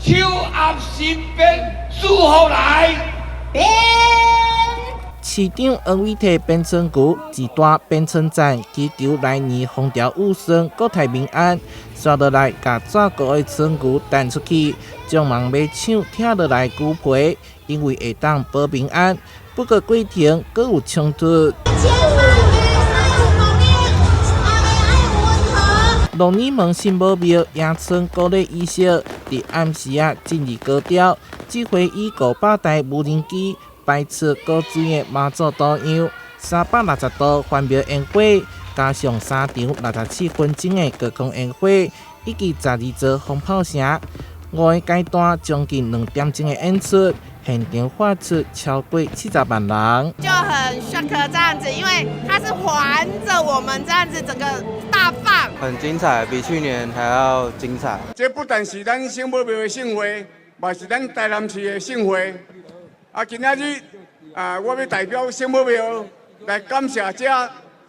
手合神鞭，祝福來。市長黃偉哲鞭春牛，一大鞭春戰，祈求來年風調雨順，國泰民安。紲落來，共紙糊的春牛擲出去，眾人欲搶拆落來牛皮，因為會當保平安。不過過程閣有衝突。龍女門聖母廟迎春鼓禮儀式，佇暗時仔進入高潮，指揮以500台無人機擺出古錐的媽祖圖樣，360度環廟煙火，加上三場67分鐘的高空煙火，以及12座放炮城，五个階段將近2點鐘的演出，現場發出超過70萬人。就很 shock 這樣子，因為它是環著我們這樣子整個大放，很精彩，比去年還要精彩。這不但是咱聖母廟的盛會，嘛是咱台南市的盛會。啊，今仔日啊，我欲代表聖母廟來感謝這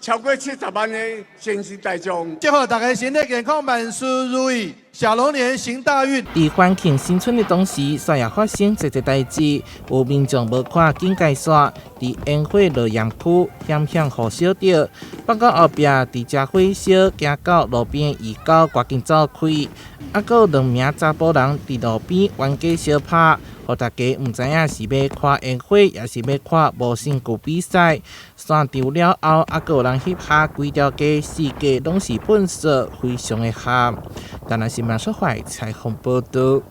超過70萬的善信大眾。祝福大家身體健康，萬事如意，小龍年行大運。佇歡慶新春的同時，煞也發生濟濟代誌，有民眾無看警戒線，佇煙火落炎區險險予燒著，放到後壁佇遮火燒，驚到路邊的魚狗趕緊走開。猶閣有兩名查埔人佇路邊冤家相拍，予大家毋知影是欲看煙火，抑是欲看無身軀比賽。散場了後，猶閣有人翕下規條街四界攏是噴射，非常的譀。台南新聞說懷採訪報導。